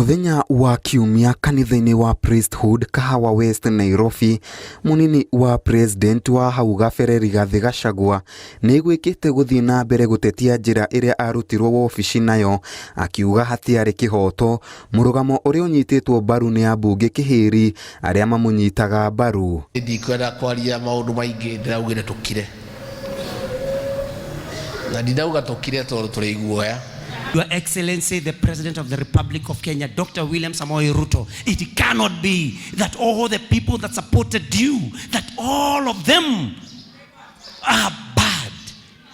Mũthenya wa Kiumia kanitha-inĩ wa Priesthood Kahawa West Nairobi, mũnini wa president wa hau gabere Rigathĩ Gachagua nĩaiguĩkĩte gũthiĩ na mbere gũtetia njĩra ĩrĩa arutirwo wobici nayo akiuga hatiarĩ kĩhoto, mũrũgamo ũrĩa ũnyitĩtwo mbaru nĩ ambunge kĩhĩri arĩa mamũnyitaga mbaru. Ndikwenda kwaria maũndũ maingĩ, ndĩraugire tũkire, na ndinauga tũkire tondũ tũrĩ iguoya. Your Excellency, the President of the Republic of Kenya, Dr. William Samoei Ruto, it cannot be that all the people that supported you, that all of them are bad.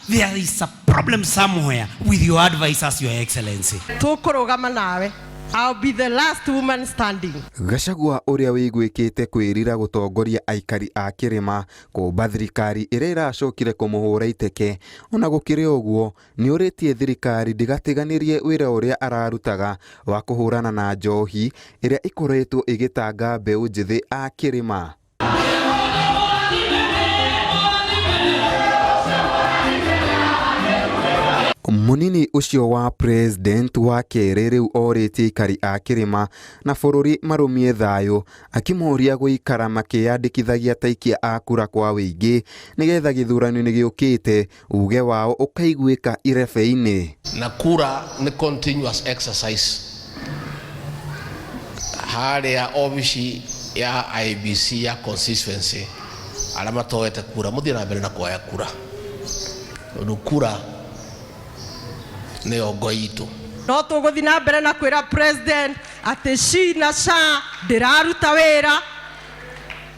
There is a problem somewhere with your advisors, Your Excellency. Tũkũrũgama nawe. I'll be the last woman standing. Gachagua ũrĩa wĩiguĩkĩte kwĩrira gũtongoria aikari a kĩrĩma kũmba thirikari ĩrĩa ĩracokire kũmũhũra iteke. Ona gũkĩrĩ ũguo, nĩorĩtie thirikari ndĩgatiganĩrie wĩra ũrĩa ararutaga wa kũhũrana na njohi ĩrĩa ĩkoretwo ĩgĩtanga mbeũ njĩthĩ a kĩrĩma. Mũnini ũcio wa president wa kerĩ rĩu orĩtie aikari a kĩrĩma na bũrũri marũmie thayũ akĩmoria gũikara makĩyandĩkithagia ta aikia a kura kwa wĩingĩ nĩgetha gĩthurano-inĩ gĩũkĩte uge wao ũkaiguĩka irebe-inĩ. Na kura nĩ continuous exercise harĩa obici ya IEBC ya constituency, arĩa matoete kura mũthiĩ na mbere na kuoya kura, tondũ kura nĩyo ngo itũ. No tũgũthiĩ na mbere na kwĩra president atĩ SHI na SHA ndĩraruta wĩra,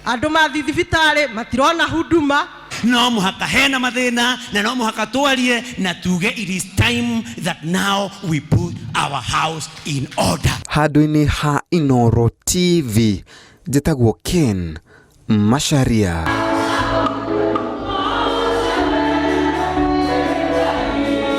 andũ mathiĩ thibitarĩ matirona huduma. No mũhaka hena mathĩna na no mũhaka twarie na tuge it is time that now we put our house in order. Handũ-inĩ ha Inooro TV, njĩtagwo Ken Macharia.